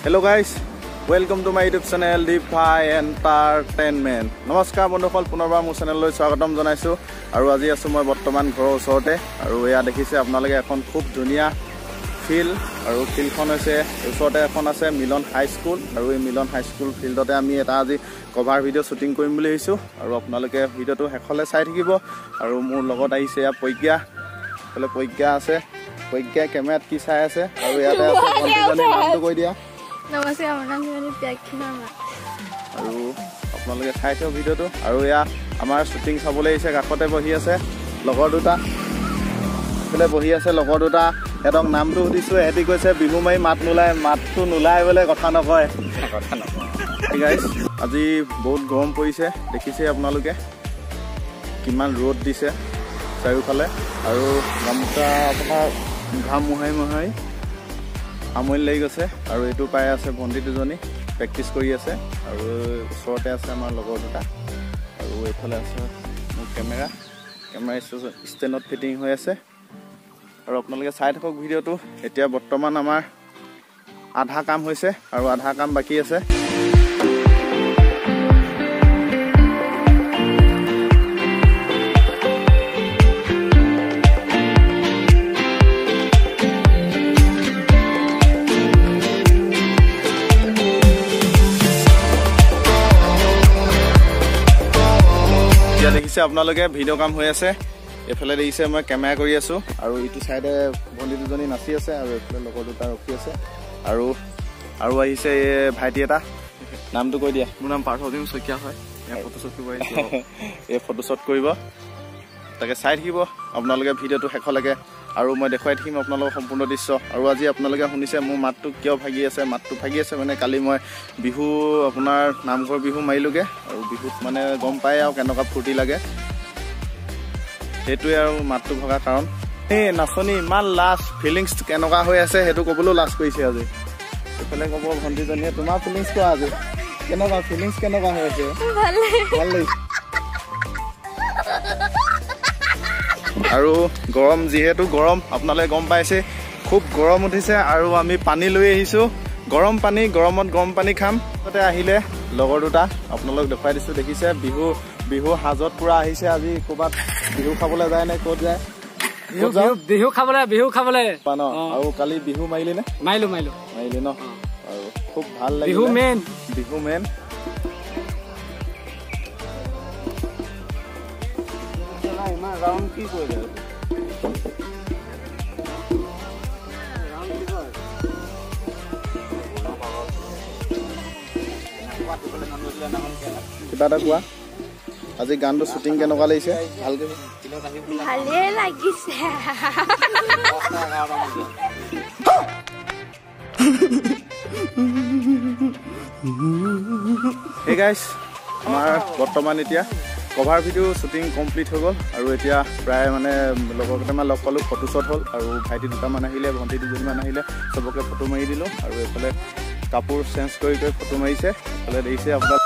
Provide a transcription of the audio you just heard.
Hello guys, welcome to my YouTube channel Deep Entertainment. নমস্কাৰ বন্ধুসকল, পুনৰবাৰ মোৰ চেনেললৈ স্বাগতম জনাইছোঁ। আৰু আজি আছোঁ মই বৰ্তমান ঘৰৰ ওচৰতে। আৰু এয়া দেখিছে আপোনালোকে এখন খুব ধুনীয়া ফিল্ড, আৰু ফিল্ডখন হৈছে ওচৰতে এখন আছে মিলন হাইস্কুল। আৰু এই মিলন হাইস্কুল ফিল্ডতে আমি এটা আজি কভাৰ ভিডিঅ' শ্বুটিং কৰিম বুলি ভাবিছোঁ। আৰু আপোনালোকে ভিডিঅ'টো শেষলৈ চাই থাকিব। আৰু মোৰ লগত আহিছে এয়া প্ৰজ্ঞা, এইফালে প্ৰজ্ঞা আছে। প্ৰজ্ঞাই কেমেৰাত কি চাই আছে। আৰু ইয়াতে আছে ভণ্টিজনী, নামটো কৈ দিয়া। নমস্কাৰ, মোৰ নাম প্ৰিয়াক্ষী শৰ্মা। আৰু আপোনালোকে চাই থাকক ভিডিঅ'টো। আৰু এয়া আমাৰ শ্বুটিং চাবলৈ আহিছে, কাষতে বহি আছে লগৰ দুটা, এইফালে বহি আছে লগৰ দুটা। সিহঁতক নামটো সুধিছোঁ, সিহঁতি কৈছে বিহু মাৰি মাত নোলায়, মাতটো নোলায় বোলে, কথা নকয়। গাইজ, আজি বহুত গৰম পৰিছে, দেখিছেই আপোনালোকে কিমান ৰ'দ দিছে চাৰিওফালে। আৰু গামোচা আপোনাৰ ঘাম মোহাৰি মোহাৰি আমনি লাগি গৈছে। আৰু এইটো পাই আছে ভণ্টি দুজনী প্ৰেক্টিচ কৰি আছে। আৰু ওচৰতে আছে আমাৰ লগৰ দুটা। আৰু এইফালে আছে মোৰ কেমেৰা, কেমেৰা ষ্টেণ্ডত ফিটিং হৈ আছে। আৰু আপোনালোকে চাই থাকক ভিডিঅ'টো। এতিয়া বৰ্তমান আমাৰ আধা কাম হৈছে আৰু আধা কাম বাকী আছে। এতিয়া দেখিছে আপোনালোকে ভিডিঅ' কাম হৈ আছে। এইফালে দেখিছে মই কেমেৰা কৰি আছোঁ। আৰু ইটো চাইডে ভণ্টি দুজনী নাচি আছে। আৰু এইফালে লগৰ দুটা ৰখি আছে। আৰু আৰু আহিছে এই ভাইটি এটা, নামটো কৈ দিয়া। মোৰ নাম পাৰ্থপ্ৰতিম শইকীয়া হয়। ফটোশ্বুট কৰিব আহিছোঁ। এই ফটোশ্বুট কৰিব, তাকে চাই থাকিব আপোনালোকে ভিডিঅ'টো শেষলৈকে। আৰু মই দেখুৱাই থাকিম আপোনালোকৰ সম্পূৰ্ণ দৃশ্য। আৰু আজি আপোনালোকে শুনিছে মোৰ মাতটো কিয় ভাগি আছে। মাতটো ভাগি আছে মানে কালি মই বিহু আপোনাৰ নামঘৰ বিহু মাৰিলোগৈ। আৰু বিহুত মানে গম পায় আৰু কেনেকুৱা ফূৰ্তি লাগে, সেইটোৱে আৰু মাতটো ভগা কাৰণ। এই নাচনী ইমান লাজ, ফিলিংছ কেনেকুৱা হৈ আছে সেইটো ক'বলৈও লাজ কৰিছে আজি। এইফালে ক'ব ভণ্টিজনীয়ে, তোমাৰ ফিলিংছ কোৱা আজি কেনেকুৱা, ফিলিংছ কেনেকুৱা হৈ আছে? ভাল লাগিছে। আৰু গৰম, যিহেতু গৰম আপোনালোকে গম পাইছে, খুব গৰম উঠিছে। আৰু আমি পানী লৈ আহিছোঁ, গৰম পানী, গৰমত গৰম পানী খাম। তাতে আহিলে লগৰ দুটা, আপোনালোক দেখুৱাই দিছোঁ। দেখিছে বিহু বিহু সাজত পূৰা আহিছে আজি। ক'ৰবাত বিহু খাবলৈ যায় নে ক'ত যায়? বিহু খাবলৈ, বিহু খাবলৈ ন। আৰু কালি বিহু মাৰিলি নে? মাৰিলো, মাৰিলো, মাৰিলি ন। আৰু খুব ভাল লাগিল। Bihu main, Bihu main. কিবা এটা কোৱা, আজি গানটো শ্বুটিং কেনেকুৱা লাগিছে? ভালকে ভালেই লাগিছে। হে গাইজ, আমাৰ বৰ্তমান এতিয়া কভাৰ ভিডিঅ' শ্বুটিং কমপ্লিট হৈ গ'ল। আৰু এতিয়া প্ৰায় মানে লগৰ কেইটামান লগ পালোঁ, ফটোশ্বট হ'ল। আৰু ভাইটি দুটামান আহিলে, ভণ্টি দুজনীমান আহিলে, চবকে ফটো মাৰি দিলোঁ। আৰু এইফালে কাপোৰ চেঞ্জ কৰি কৰি ফটো মাৰিছে। এইফালে দেখিছে আপোনাৰ